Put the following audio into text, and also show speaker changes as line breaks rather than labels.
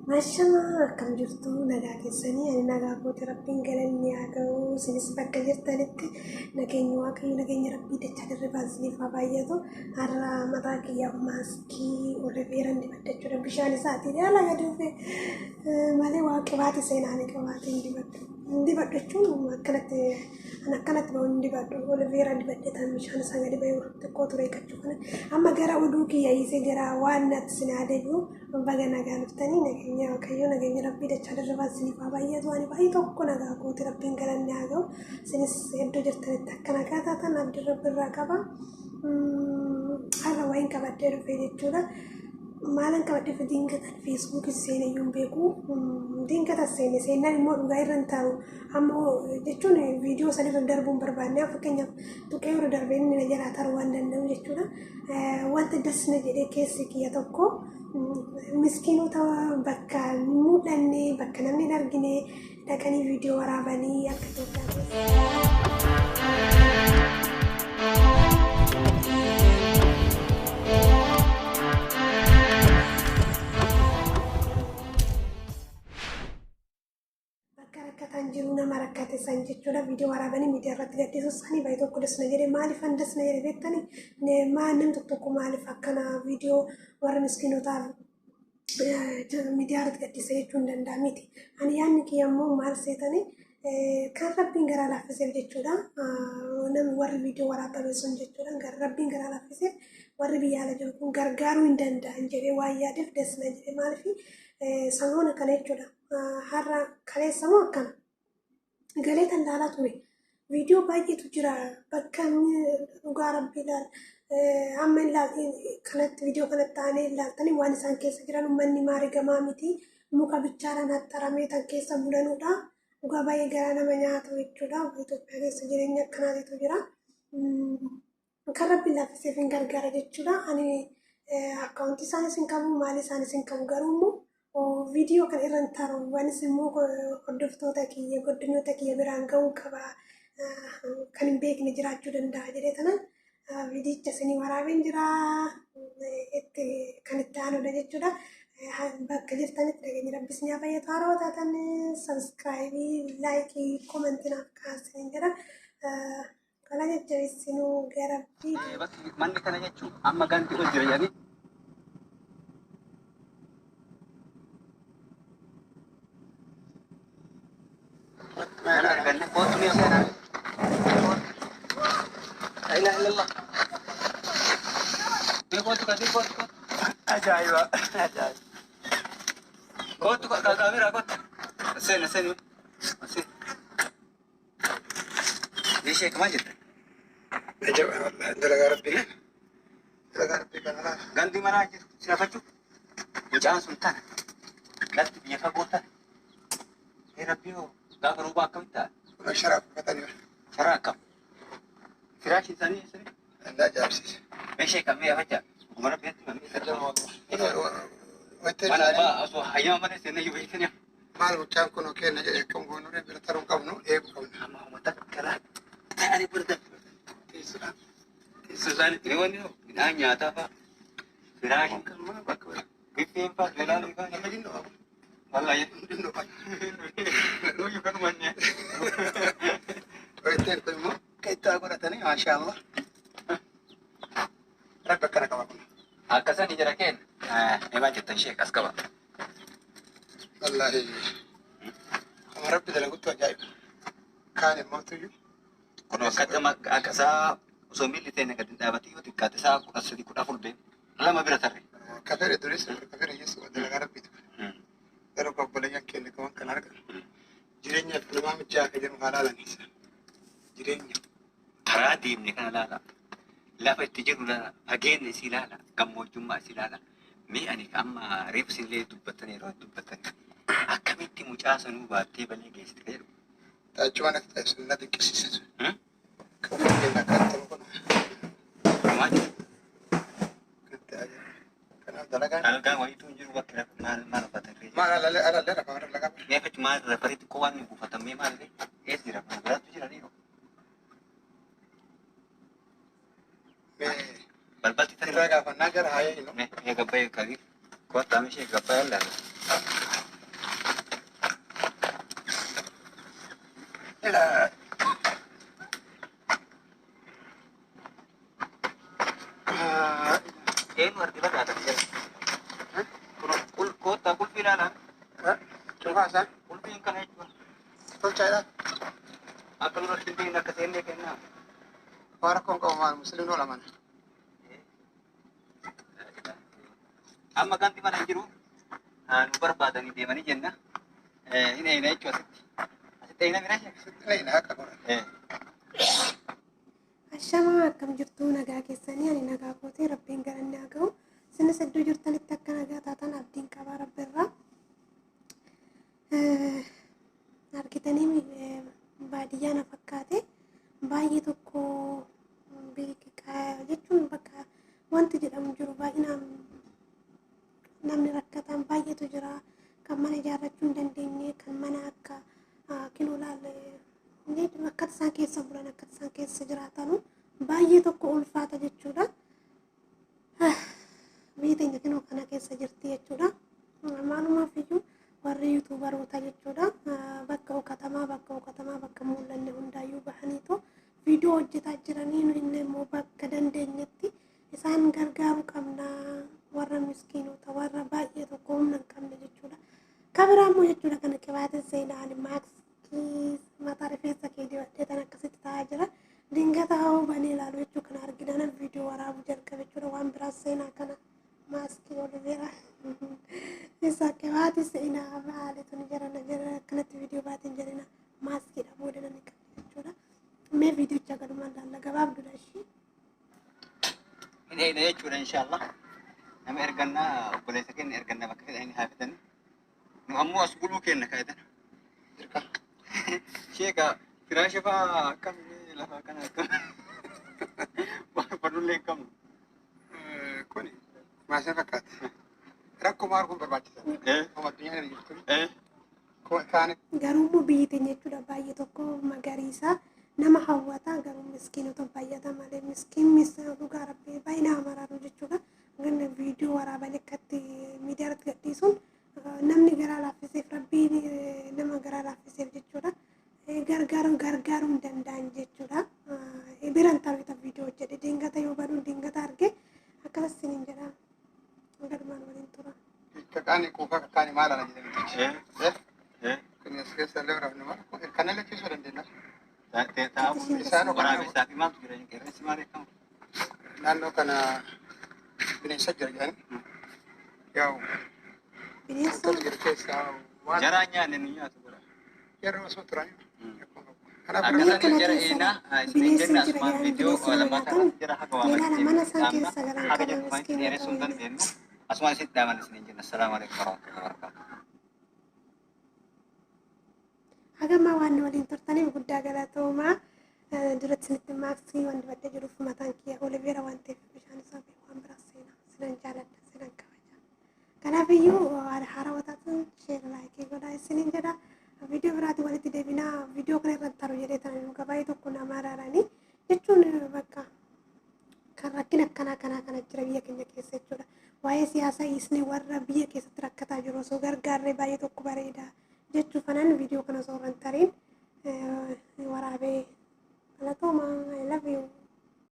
Ashamaa akkam jirtu nagaa keessanii ani nagaa kooti rabbiin galanni haa ga'u isinis bakka jirtanitti nageenyi waaqayyo nageenya rabbii dachaa dirribaa isiniif haa baay'atu har'a mataa kiyyaaf maaskii oliveeran dibadha jechuudha bishaan isaatiin haala gadi dhufe malee waa qibaati seenaa ni qibaati hin dibadhu hin dibadhu jechuun akkanatti an akkanatti bahu hin dibadhu oliveeraa dibadhe tan bishaan isaa gadi bahu xiqqoo ture eeggachuu kana amma gara oduu kiyya hiisee gara waan natti sinaa deebi'u. Baga nagaa dhuftanii nageenya waaqayyoo nageenya rabbii dachaa dirribaa isiniif haa baay'atu ani baay'ee tokko nagaa kooti rabbiin galanni haa ga'u isinis iddoo jirtanitti akka nagaa taatan abdii rabbi irraa qaba har'a wayiin qabadhee dhufe jechuudha maalan qabadhee dhufe dingatan feesbuukii seene iyyuu hin beeku dingatan seene seenaan immoo dhugaa irra hin taa'u amma jechuun viidiyoo san irra darbuu hin barbaanne fakkeenyaaf tuqee irra darbee inni na jalaa taruu waan danda'u jechuudha Wanta das na jedhee keessi kiyya tokko miskiinota bakka hin mul'anne bakka namni hin argine dhaqanii viidiyoo waraabanii akka Itoophiyaa keessa. Bakka rakkataan jiru nama rakkate san jechuudha viidiyoo waraabanii miidiyaa irratti gadhiisuu isaanii baay'ee tokko das na jedhe maaliif an das na jedhe beektanii maa namni tokko tokko maaliif akkana viidiyoo warra miskiinotaaf miidiyaa irratti gadhiisa jechuu hin danda'a miti. Ani yaadni kiyya immoo maal seetanii kan rabbiin garaa laaffiseef jechuudha. Namni warri viidiyoo waraabame sun jechuudha gara rabbiin garaa laaffiseef warri biyya ala jiru kun gargaaruu hin danda'an jedhee waan yaadeef das na jedhe maaliif samoona kana jechuudha. Har'a kaleessa moo akkana galee tan laalaa ture viidiyoo baay'eetu jira bakka inni dhugaa rabbii ilaal amma ilaal kanatti viidiyoo kanatti aanee ilaaltanii waan isaan keessa jiran uummanni maarigamaa miti muka bichaadhaan haxxaramee tan keessa bulanudha dhugaa baay'ee garaa nama nyaatu jechuudha Itoophiyaa keessa jireenya akkanaatitu jira. Kan rabbi laaffiseef hin gargaara jechuudha. Ani akkaawuntii isaanis hin qabu maali isaanis hin qabu garuu immoo viidiyoo kan irra hin taru anis immoo hordoftoota kiyya godinoota kiyya biraan ga'uu qaba kan hin beekne jiraachuu danda'a jedhee tanan viidiyicha isinii waraabeen jira itti kan itti aanudha jechuudha. Bakka jirtanitti nageenya rabbi isin haa fayyadu haarawaa taatan sabiskiraayibii laayikii komentii naaf kaasanii jira. Kana jajjabeessinuu gara viidiyoo.
Bakki manni kana jechuun amma gandi ol jira jedhanii. Mana arganne kootu mi'a kootu. La ilaha illallah. Mee kootu kadir kootu kootu.
Ajaa'iba! Ajaa'iba!
Kootu kaameraa kootu. Seena seena. Seena. Meeshee maal jetta?
Ajaa'iba wallahi dalagaa rabbii dalagaa rabbii kana laala.
Gandi manaa jiru si rafachuu. Mucaan sun tana. Lafti biyya fagoo tana. Ee rabbii hoo gaafa roobaa akkamitti ta'a?
Kun sharaa uffatanii
Sharaa akkam? Firaashin isaanii eessanii?
inni ajaa'ibsiisa.
Meeshee kam mee afachaa? Dhuguma rabbi natti himame.
Ajaa'iba wallahi. Wayittiin
Mana
isaanii
abbaa osoo hayyama malee seennee iyyuu beektanii.
Maal mucaan kun kenna jedhe akkam goonuree bira taruu qabnu eeguu qabna.
Amma uummata kalaa ta'anii bira
Teessuudhaan.
Teessoo isaanii ni wanni midhaan nyaataa fa'a. Firaashin biffeen fa'a lolaalii fa'a.
Nama jinnoo qabu.
Wallahi.
Jinnoo qabu.
Nuyi kanuma inni.
Wayittiin kun immoo akka itti haa godhatanii maashaallah. Rabbi akkana qaba kun.
Akkasani jira kenna. Emaa jettan sheek as qaba.
Wallaahi amma rabbi dalaguttu ajaa'iba. Kaan immoo tuyyu.
Kun akkatti amma akka isaa osoo miilli ta'e gadi hin dhaabatin yoo xiqqaate isaa 13 14 deema. Lama bira tarre.
Ka fedhe dureessa ka fedhe hiyyeessa dalagaa rabbiitu. Garuu ka obboleeyyan keenya ka waan kana argan jireenyaaf namaa mijjaa akka jedhu haa laalaniisa. Jireenya.
Karaa deemne kana laala. Lafa itti jirru laala. Fageenya isii laala. Gammoojjummaa isii laala. Mee ani amma reefu isinillee dubbattan yeroo dubbattan akkamitti mucaa sanuu baattee balee geessite ka jedhu.
Taachuma natti ta'e sun na dinqisiisa. Kan fakkeenya akka ta'u kun
Maal jedhu?
kan ta'e. Kanaaf dalagaan.
Algaan wayituu hin jiru bakki lafa maal maal uffata irree
Maal alallee alallee rafa warra laga.
Mee fachi maal rafaree xiqqoo waan buufatamee maal illee eessa jira mana biraatu jira dhiiroo.
Mee
Balbalti tana
irraa gaafannaa jara haa eegnu.
Mee gabbayee kabii kottaa mishee gabbayee laala. Koottaa qulfii ilaalaa.
Cufaa isaan
Qulfiin kana jechuudha.
tolchaadha.
Akka nurratti hin beekne akka seennee kennaa.
Waan rakkoon qabu maal musliimni oola mana.
Amma ganti mana hin jiru. Nu barbaadanii deemanii jenna. Hin eeyna jechuudha asitti. Asitti eeyna mira ishee.
Sitti leeyna akka godhan.
Ashamaa akkam jirtu nagaa keessanii ani nagaa kootee rabbiin galanni haa ga'u. Isinis iddoo jirtanitti akka nagaa taatan abdiin qabaa rabbirraa. Argitanii baadiyyaa na fakkaate baay'ee tokko jechuun bakka wanti jedhamu jiru baay'inaan namni rakkataan baay'eetu jira. Kan mana ijaarrachuu hin dandeenye kan mana akka kinoo laal akka isaan keessa bulan akka isaan keessa jiraatanu baay'ee tokko ulfaata jechuudha. Biyyi teenya kinoo kana keessa jirti jechuudha. Maalumaaf iyyuu warri yuutuubaroota jechuudha. Bakka hokatamaa bakka hokatamaa bakka mul'anne hundaayyuu bahaniitu viidiyoo hojjetaa jiranii nu inni immoo bakka dandeenyetti isaan gargaaruu qabna warra miskiinota warra baay'ee tokko humna hin qabne jechuudha. Kabiraa immoo jechuudha kana qibaate seenaan maaskii mataa rifeensa kee dibadhee tan akkasitti taa'aa jira. Dingata haa banee ilaalu jechuu kana arginaan viidiyoo waraabuu jalqabe jechuudha waan biraa seenaa kana maaskii oliveera. Isa qibaate seenaa maali tuni jarana jara akkanatti viidiyoo baateen jarina maaskiidha booda namni qabne jechuudha. Mee viidiyocha galumaan laalla gabaabduudha ishii.
Hin eeyna jechuudha inshaallah. Nama ergannaa obboleessa keenya ergannaa bakka fedhanii haa fidanii. Nu ammoo as buluu kenna kaayitan.
Dirqama.
Sheeka firaasha fa'aa akkam lafa kana akkam waan uffannullee hin qabnu.
Kuni maasina fakkaata. Rakkoo maal kun barbaachisaadha. Akkuma addunyaa irra jirtu. Kaane
Garuu immoo biyyi teenya jechuudha baay'ee tokko magariisa nama hawwata garuu miskiinota baay'ata malee miskiin mis dhugaa rabbii baay'ee nama maraaru jechuudha. Ganna viidiyoo waraabanii akkatti miidiyaa irratti gadhiisuun namni garaa laaffiseef rabbiin nama garaa laaffiseef jechuudha. Gargaaruu gargaaruu hin danda'an jechuudha. Biraan taphata viidiyoo hojjedhe dingata yoo baduun dingata arge akkas isiniin jedha. Galumaan waliin tura.
Kakaani quufaa kakaani maal ala jedhanii. Kuni as keessa illee waraabni maal kan illee ciisuu dandeenya.
Waraabessaa fi maaltu jira qeerransi maal eekamu?
Naannoo kana bineensa jira jedhanii. Yaa'u
Bineensa
wantoota jiru keessaa waan
Jaraa nyaanne nu nyaatu godha.
yeroo osoo turanii. Kanaaf
Biyya
Akkasanii
kana
jara
keessa
eenaa isin
bineensi
jenna
jira
asumaan
jedhan
viidiyoo
bineensi nama
lammataa
nyaatan
irratti jara haga waamanii
meelaala mana isaan
dhaamna
keessa galan
haga
kana
jedhu waan
miskiinota
dheeressuu hin
wayina.
dandeenyu asumaan isin dhaaman isin jenna. Assalaamu alaikum warahmatullahi wabarakatuh.
Hagammaa waan nu waliin turtaniif guddaa galatoomaa. Duratti isinitti maaksii waan dibadhee jiruuf mataan kiyya oliveera waan ta'eef bishaan isaa fi waan biraas seenaa sinan jaaladha sinan kabaja. Kanaaf iyyuu haarawaa taatan share like godhaa isiniin jedha. Viidiyoo biraatiin walitti deebinaa viidiyoo kana irratti taru jedhee tanan dhuga baay'ee tokko nama araaranii jechuun bakka kan rakkina akkanaa kanaa kana jira biyya keenya keessa jechuudha. Waa'ee siyaasaa dhiisnee warra biyya keessatti rakkataa jiru osoo gargaarree baay'ee tokko bareeda jechuu kanaan viidiyoo kana osoo irra hin tariin waraabee galatoomaa I love you.